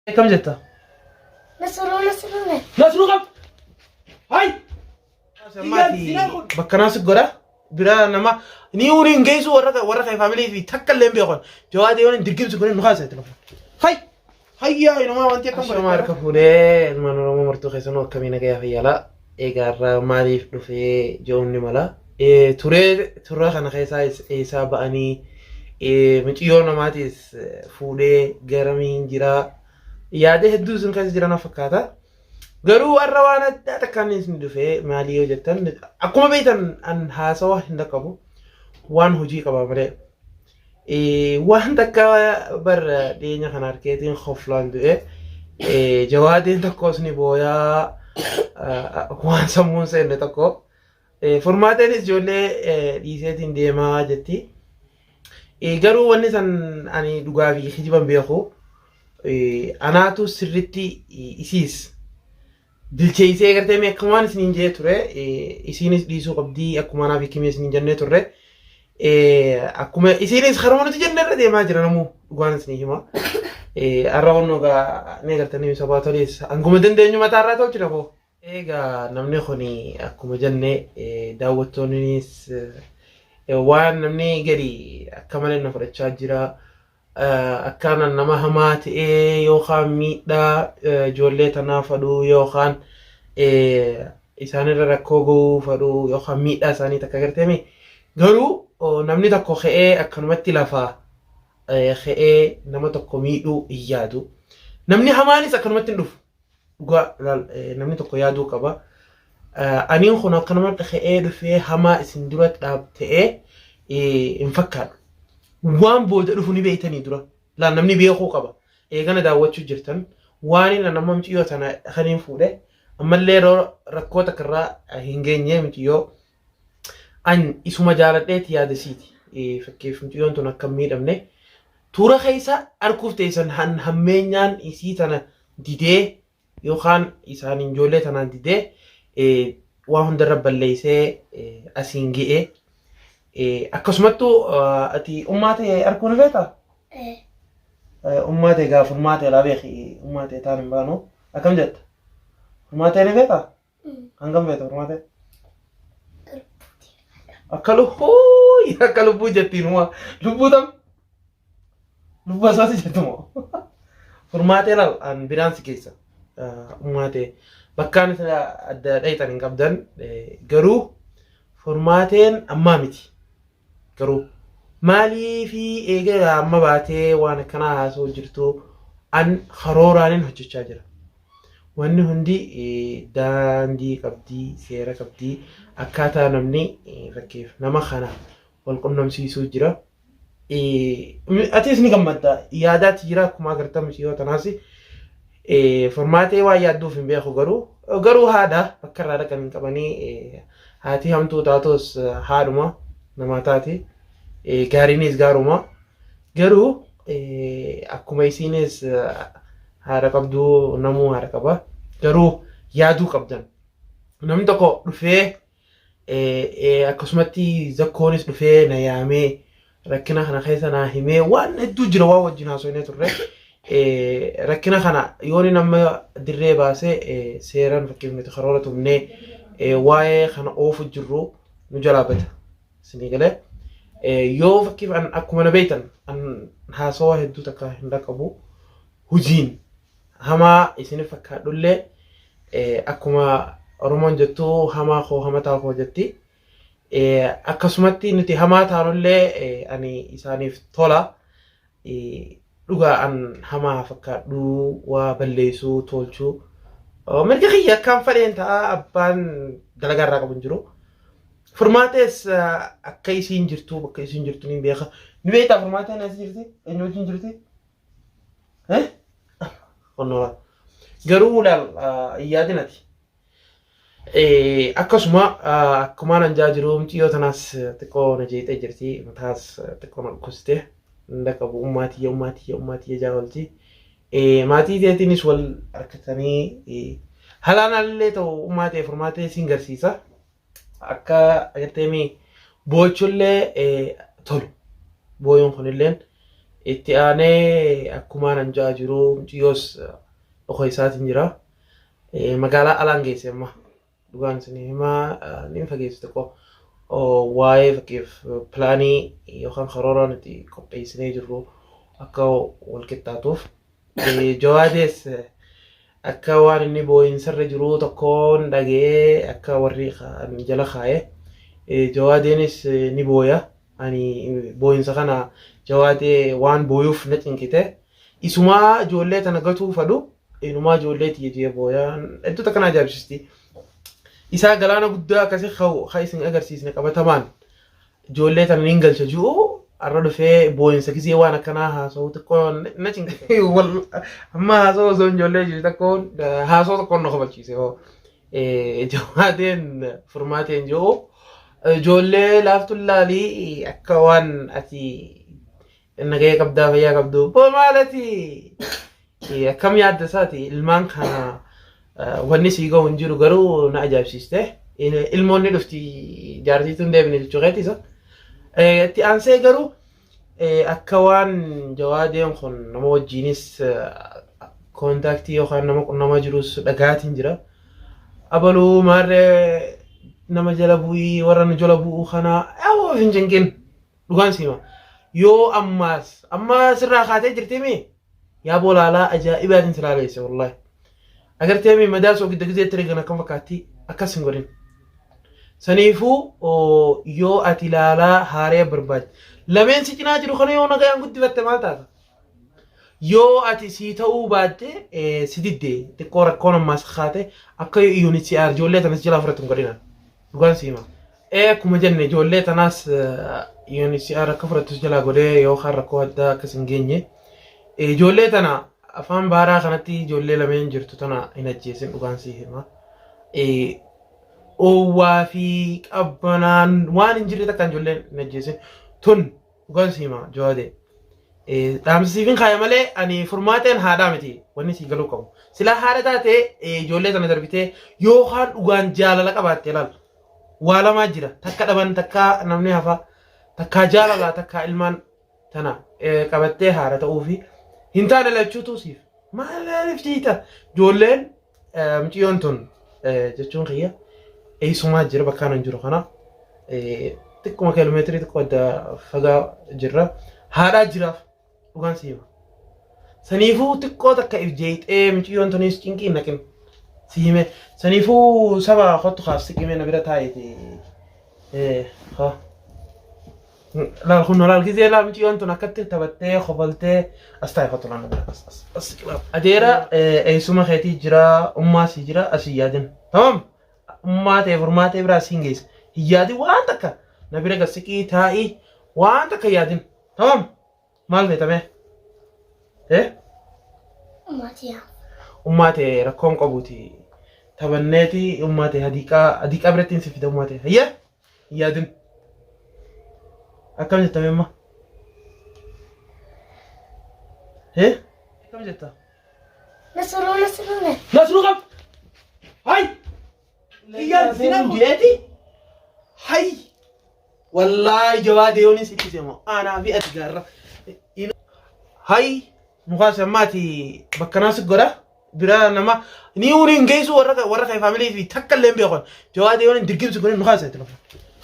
Akkam jetta? Nasruu nasruu. Nasruu kam? Hay! Bakka naas godha. Biraa nama ni uni hin geessu warra warra kee faamilii fi takka illee hin beekan. Jawaadee waan dirqimsi kun nu kaasa telefoon. Hay! Hayyaa inumaa wanti akkam godhama harka fuudhee ilmaan Oromoo martuu keessanuu akkamii nagayaa fayyaalaa. Egaa irraa maaliif dhufee je'uun ni mala. Turee turra kana keessaa eessaa ba'anii miciyyoo namaatiis fuudhee garamiin jiraa yaada hedduu isin keessa jiran fakkaata. Garuu har'a waan addaa takkaan isin dhufee maalii yoo jettan akkuma beektan an haasawa hin dhaqqabu waan hojii qaba malee. Waan takka bar dhiyeenya kana harkeetiin koflaan du'e jawaadeen tokkos ni booyaa waan sammuun seenne tokko. Furmaateenis ijoollee dhiiseetiin deemaa jetti. Garuu wanni san ani dhugaa fi kijiban beeku. Anaatu sirritti isiis bilcheessee gartee mee akkuma waan isiniin jee ture isiinis dhiisuu qabdii akkuma anaa fi kimee isiniin jennee turre. Akkuma isiinis karuma nuti jenne irra deemaa jira namuu dhugaan isinii hima. Har'a wannoo gaa ni agartanii sabaa tolees hanguma dandeenyu mataa irraa tolchina koo. Egaa namni kun akkuma jenne daawwattoonnis waan namni gadi akka malee na fudhachaa jira. Akkaan nama hamaa ta'ee yookaan miidhaa ijoollee tanaa fadhuu yookaan isaanirra rakkoo ga'uu fadhuu yookaan miidhaa isaanii takka garteemi. Garuu namni tokko ka'ee akkanumatti lafaa ka'ee nama tokko miidhuu hin yaadu. Namni hamaanis akkanumatti hin dhufu. Dhugaa laal namni tokko yaaduu qaba. Aniin kun akkanumatti ka'ee dhufee hamaa isin dura dhaabtee hin fakkaadhu. Waan booda dhufu ni beektanii dura. Laal namni beekuu qaba. Eegana daawwachuu jirtan waan inni nama mucayyoo tana kaniin fuudhe ammallee yeroo rakkoo takka irraa hin geenye mucayyoo an isuma jaaladheeti yaada isiiti. Fakkeef mucayyoon tun akka hin miidhamne tuura keessa arguuf teessan hammeenyaan isii tana didee yookaan isaan ijoollee tanaan didee waa hundarra balleessee asiin ga'e. Akkasumattuu ati ummaa ta'e arguu ni beektaa? Ummaa ta'e gaafa ummaa ta'e laa beeki ummaa ta'e taan hin baanu akkam jetta? Ummaa ta'e ni beektaa? Hangam feeta furmaatee? Akka lubbuu akka lubbuu jettiin uma lubbuu tam lubbuu asaasi jettu moo furmaatee laal an biraan si keessa ummaatee bakkaan isa adda dhayitan hin qabdan garuu furmaateen ammaa miti Garuu maaliifi eega amma baatee waan akkanaa haasa'u jirtu an karooraanin hojjechaa jira. Wanni hundi daandii qabdii, seera qabdii, akkaataa namni fakkeef nama kana wal qunnamsiisuu jira. Atis ni gammadda. Yaadaatti jira akkuma agartan mucayyoo tanaas furmaatee waan yaadduuf hin beeku garuu garuu haadha bakka irraa dhaqan hin qabanii Haati hamtuu taatus haadhuma namaa taati. Gaariinis gaaruma. Garuu akkuma isiinis haadha qabdu namuu haadha qaba. Garuu yaaduu qabdan. Namni tokko dhufee akkasumatti zakkoonis dhufee na yaamee rakkina kana keessa naa himee waan hedduu jira waan wajjin haasofnee turre. Rakkina kana yoon nama dirree baasee seeraan fakkeef nuti karoora tumnee waa'ee kana oofu jirru nu jalaa bada. Isinii galee yoo fakkiif an akkuma na beektan an haasawaa hedduu takka hin dhaqqabu hojiin hamaa isin fakkaadhullee akkuma Oromoon jettu hamaa koo hamataa koo jetti. Akkasumatti nuti hamaa taanullee ani isaaniif tola. Dhugaa an hamaa fakkaadhuu waa balleessuu tolchuu mirga kiyya akkaan fadheen ta'a abbaan dalagaa irraa qabu hin jiru. Furmaatees akka isiin jirtu bakka isiin jirtu ni beeka. Ni beektaa furmaateen eessa jirti? Eenyu wajjin jirti? Qonnoo garuu laal hin yaadin ati. Akkasuma akkumaan an jaa jiru mucayyoo tanaas xiqqoo na jeeqxee jirti mataas xiqqoo na dhukkubsite hin dhaqqabu ummaa tiyya ummaa tiyya ummaa tiyya jaa oolti. Maatii teetiinis wal harkatanii halaan allee ta'u ummaa ta'e furmaatee siin garsiisa. Akka agartee boochullee tolu booyuun kunilleen Itti aanee akkumaan an ja'a jiru mucayyoos dhoko isaatiin jira. Magaalaa alaan geesse amma. Dhugaan isin himaa ni fageessu xiqqoo. Waa'ee fakkeef pilaanii yookaan karoora nuti qopheessinee jirru akka wal qixxaatuuf. Jawaadees akka waan inni boo'insarra jiru tokkoon dhaga'ee akka warri jala kaa'e. Jawaadeenis ni booya. Ani boo'insa kana jawaadee waan booyuuf na cinqite. Isumaa ijoollee tana gatuu fadhu inumaa ijoollee tiyya jee booya. Hedduu takka na ajaa'ibsiisti. Isaa galaana guddaa akkasii ka isin agarsiisne qabatamaan ijoollee tana niin galcha ji'u har'a dhufee boo'insa gisee waan akkanaa haasa'u xiqqoo na cinqite. Amma haasa'u osoo ijoollee jiru tokkoon haasa'u tokkoon na kofalchiise hoo. Jawaadeen furmaateen ji'u ijoollee laaftuun laalii akka waan ati nagaya qabdaa fayyaa qabdu boo maalati akkam yaadda isaati ilmaan kana wanni sii gahu hin jiru garuu na ajaa'ibsiiste ilmoon ni dhufti jaartiitu hin deebine jechuu keeti isa itti aansee garuu akka waan jawaadeen kun nama wajjiinis koontaaktii yookaan nama qunnamaa jirus dhagaatiin jira. Abaluu maarree nama jala bu'ii warra nu jala bu'uu kana of hin cinqin. Dhugaan siima. Yoo ammaas amma sirraa kaatee jirtimi yaa bolaalaa ajaa'ibaatiin si laaleesse wallaahi. Agartee mi madaa soo gidda gizeetti reegan akkam fakkaatti akkas hin godhin. Saniifuu yoo ati laalaa haaree barbaadde lameen si cinaa jiru kana yoo nagayaan guddifatte maal taata? Yoo ati sii ta'uu baatte si didde xiqqoo rakkoon ammaas kaate akka UNHCR ijoollee tanas jalaa fudhatu hin godhina. Dhugaan si hima. Ee akkuma jenne ijoollee tanaas UNHCR akka fudhattus jalaa godhee yookaan rakkoo addaa akkas hin geenye. Ijoollee tana afaan baaraa kanatti ijoollee lameen jirtu tana hin ajjeesin dhugaan si hima. Oowwaa fi qabbanaan waan hin jirre takkaan ijoolleen hin ajjeesin. Tun dhugaan si hima jawaadee. Dhaamsa siifin kaaya malee ani furmaateen haadhaa miti wanni sii galuu qabu. Silaa haadha taate ijoollee tana darbitee yookaan dhugaan jaalala qabaatte laal. Waa lamaa jira takka dhaban takka namni hafa takkaa jaalala takkaa ilmaan tana qabattee haadha ta'uufi hin taane lachuutu siif. Maaliif jiita ijoolleen mucayyoon tun jechuun kiyya eessumaa jira bakka hin jiru kana xiqquma kiiloomeetirii xiqqoo adda fagaa jirra haadhaa jiraaf dhugaan si hima. Saniifuu xiqqoo takka if jeexee mucayyoon tunis cinqii hin naqin si hime saniifuu saba kottu kaas siqimee na bira taa'eeti. Haa. Laal kun laal gizee laal mucayyoon tun akkatti taphattee kofaltee as taa'e kottu laal as as as laal. Adeera eessuma keetii jira ummaa sii jira asii yaadin. Tamam ummaa ta'e furmaatee biraa siin geessa. Hin yaadin waan takka na bira gad siqii taa'ii waan takka yaadin. Tamam maal feetame? Eh? Ummaa tiyaa. Ummaa ta'e rakkoon qabuuti. Taphanneeti ummaa ta'e hadiiqaa hadiiqaa biratti hin si fida ummaa ta'e. Hayya? Hin yaadin. Akkam jetta mee amma? Hee? Akkam jetta? Nasruu nasruu na. Nasruu kam? Hay! Kiyyaan sinan jeeti? Hay! Wallaahi jawaadee yoon sitti seemo aanaa fi ati gaarra. Hay! Mukaas ammaati bakka naas godha. Biraa nama ni uni hin geessu warra warra kee faamilii fi takka illee hin beekan. Jawaadee yoon dirqimsi godhe nu kaasa telefon.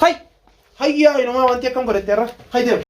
Hay! Hayyaa inumaa wanti akkam godhatte irra. Hay deem.